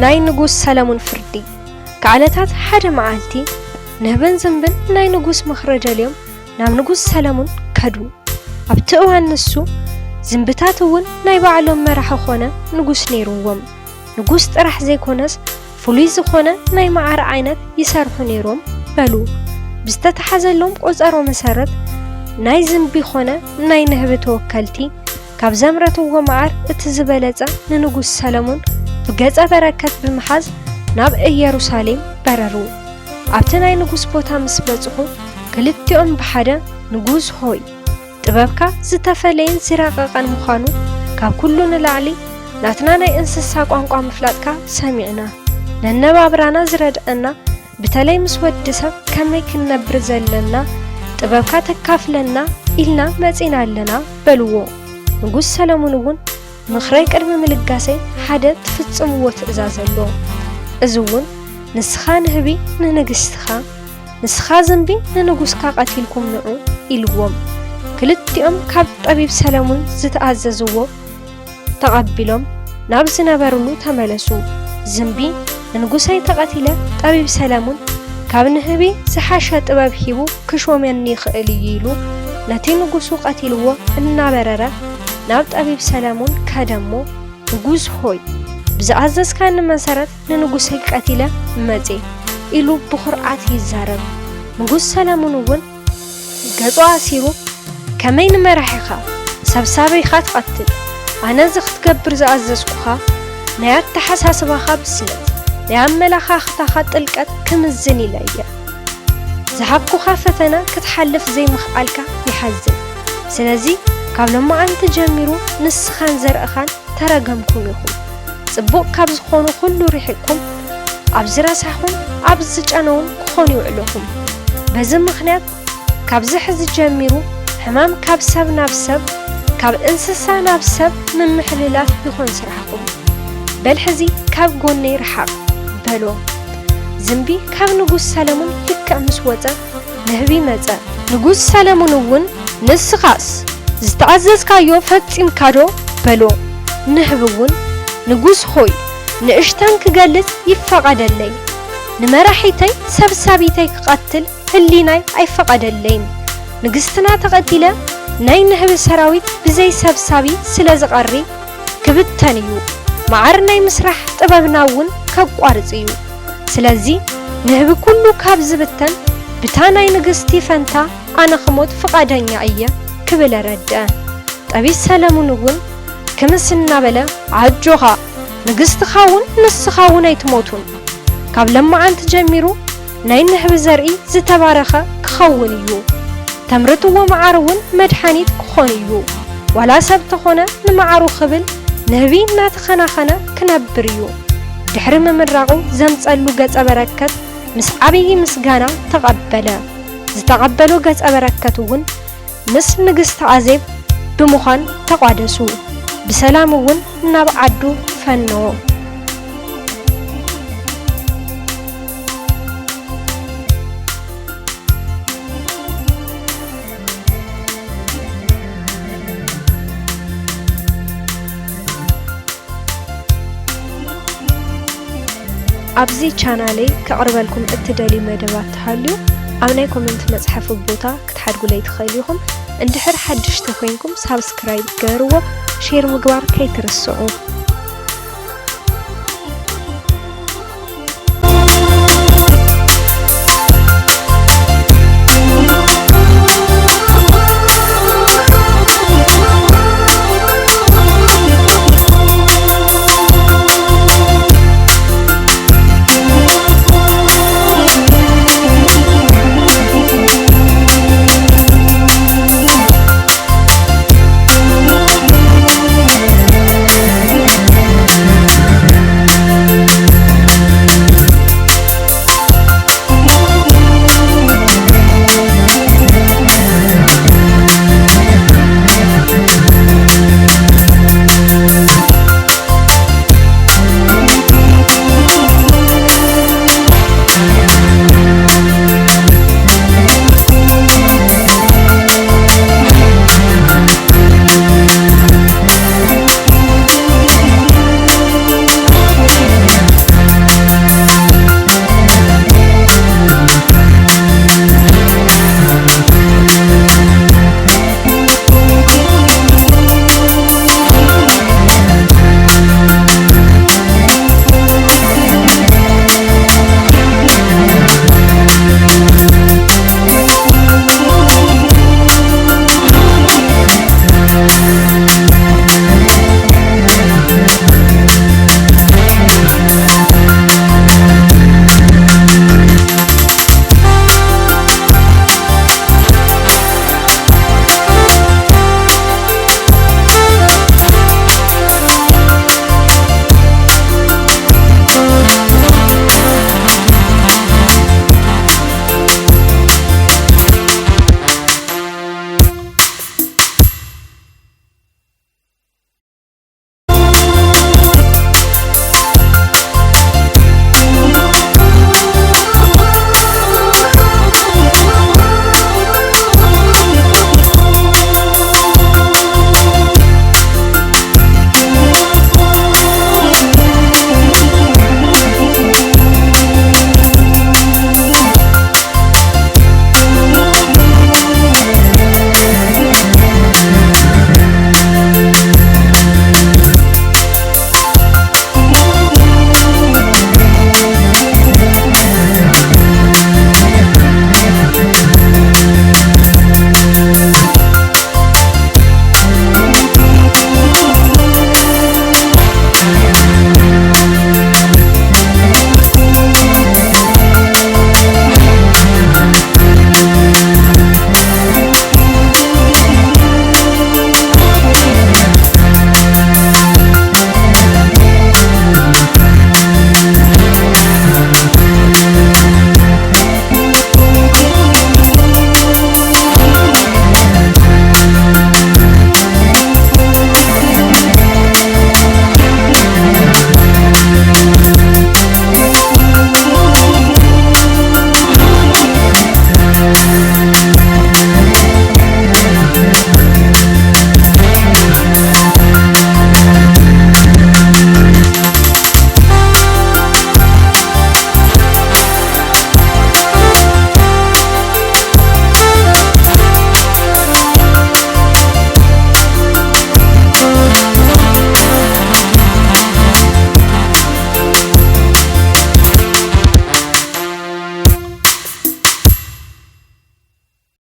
ናይ ንጉስ ሰለሙን ፍርዲ። ካብ ዕለታት ሓደ መዓልቲ፣ ንህብን ዝንብን ናይ ንጉስ ምኽሪ ደልዮም ናብ ንጉስ ሰለሙን ከዱ። ኣብቲ እዋን ንሱ፣ ዝንብታት እውን ናይ ባዕሎም መራሒ ኾነ ንጉስ ነይርዎም። ንጉስ ጥራሕ ዘይኮነስ፣ ፍሉይ ዝኾነ ናይ መዓር ዓይነት ይሰርሑ ነይሮም በሉ። ብዝተተሓዘሎም ቆጸሮ መሰረት፣ ናይ ዝንቢ ኾነ ናይ ንህቢ ተወከልቲ፣ ካብ ዘምረትዎ መዓር እቲ ዝበለጸ ንንጉስ ሰለሙን ብገጸ በረከት ብምሓዝ ናብ ኢየሩሳሌም በረሩ። ኣብቲ ናይ ንጉስ ቦታ ምስ በጽሑ፣ ክልቲኦም ብሓደ፣ "ንጉስ ሆይ፣ ጥበብካ ዝተፈለየን ዝረቐቐን ምዃኑ ካብ ኩሉ ንላዕሊ ናትና ናይ እንስሳ ቋንቋ ምፍላጥካ ሰሚዕና፣ ነነባብራና ዝረድኣና፣ በተለይ ምስ ወዲ ሰብ ከመይ ክንነብር ዘለና ጥበብካ ተካፍለና ኢልና መጺና ኣለና" በልዎ። ንጉስ ሰለሙን እውን፣ "ምኽረይ ቅድሚ ምልጋሰይ ሓደ ትፍጽምዎ ትእዛዝ ኣሎ። እዚ እውን ንስኻ ንህቢ ንንግስትኻ፣ ንስኻ ዝንቢ ንንጉስካ ቀቲልኩም ንዑ" ኢልዎም። ክልቲኦም ካብ ጠቢብ ሰለሙን ዝተኣዘዝዎ ተቐቢሎም ናብ ዝነበርሉ ተመለሱ። ዝንቢ፣ "ንንጉሰይ ተቐቲለ፣ ጠቢብ ሰለሙን ካብ ንህቢ ዝሓሸ ጥበብ ሂቡ ክሾመኒ ይኽእል እዩ" ኢሉ ነቲ ንጉሱ ቀቲልዎ እናበረረ ናብ ጠቢብ ሰለሙን ከደሞ። "ንጉስ ሆይ፣ ብዝኣዘዝካኒ መሰረት ንንጉሰይ ቀቲለ መጼ" ኢሉ ብኹርዓት ይዛረብ። ንጉስ ሰለሙን እውን ገጹ ኣሲሩ፣ "ከመይ ንመራሒኻ ሰብሳቢኻ ትቐትል? ኣነ እዚ ክትገብር ዝኣዘዝኩኻ ናይ ኣተሓሳስባኻ ብስለት፣ ናይ ኣመለኻኽታኻ ጥልቀት ክምዝን ኢለ እየ። ዝሃብኩኻ ፈተና ክትሓልፍ ዘይምኽኣልካ ይሓዝን። ስለዚ ካብ ሎማዓንቲ ጀሚሩ ንስኻን ዘርእኻን ተረገምኩም ኢኹም። ጽቡቕ ካብ ዝኾኑ ኩሉ ርሒቕኩም፣ ኣብ ዝረሳሑን ኣብ ዝጨነዉን ክኾኑ ይውዕለኹም። በዚ ምኽንያት ካብዚ ሕዚ ጀሚሩ ሕማም ካብ ሰብ ናብ ሰብ፣ ካብ እንስሳ ናብ ሰብ ምምሕልላፍ ይኾን ስራሕኹም። በል ሕዚ ካብ ጎነይ ርሓቕ" በሎ። ዝንቢ ካብ ንጉስ ሰለሙን ልክዕ ምስ ወጸ፣ ንህቢ መጸ። ንጉስ ሰለሙን እውን፣ "ንስኻስ ዝተኣዘዝካዮ ፈጺምካዶ?" በሎ። ንህቢ እውን፣ "ንጉስ ሆይ፣ ንእሽተን ክገልጽ ይፈቐደለይ። ንመራሒተይ ሰብሳቢተይ ክቐትል ህሊናይ ኣይፈቐደለይን። ንግስትና ተቐቲለ፣ ናይ ንህቢ ሰራዊት ብዘይ ሰብሳቢ ስለ ዝቐሪ ክብተን እዩ። መዓር ናይ ምስራሕ ጥበብና እውን ከቋርጽ እዩ። ስለዚ ንህቢ ኩሉ ካብ ዝብተን፣ ብታ ናይ ንግስቲ ፈንታ ኣነ ክሞት ፍቓደኛ እየ" ክብል ኣረድአ። ጠቢብ ሰለሙን እውን ክምስ እናበለ፣ "ኣጆኻ፣ ንግስትኻ እውን ንስኻ እውን ኣይትሞቱን። ካብ ለማዓንቲ ጀሚሩ ናይ ንህቢ ዘርኢ ዝተባረኸ ክኸውን እዩ። ተምርትዎ መዓር እውን መድሓኒት ክኾን እዩ። ዋላ ሰብ ተኾነ ንመዓሩ ክብል ንህቢ እናተኸናኸነ ክነብር እዩ" ድሕሪ ምምራቑ ዘምጸሉ ገጸ በረከት ምስ ዓብዪ ምስጋና ተቐበለ። ዝተቐበሎ ገጸ በረከት እውን ምስ ንግስቲ ኣዜብ ብምዃን ተቋደሱ። ብሰላም እውን ናብ ዓዱ ፈነወ። ኣብዚ ቻናለይ ከቕርበልኩም እትደልዩ መደባት ተሃልዩ፣ ኣብ ናይ ኮመንት መጽሓፊ ቦታ ክትሓድጉለይ ትኽእሉ ኢኹም። እንድሕር ሓድሽቲ ኮይንኩም ሳብስክራይብ ገርዎ፣ ሼር ምግባር ከይትርስዑ።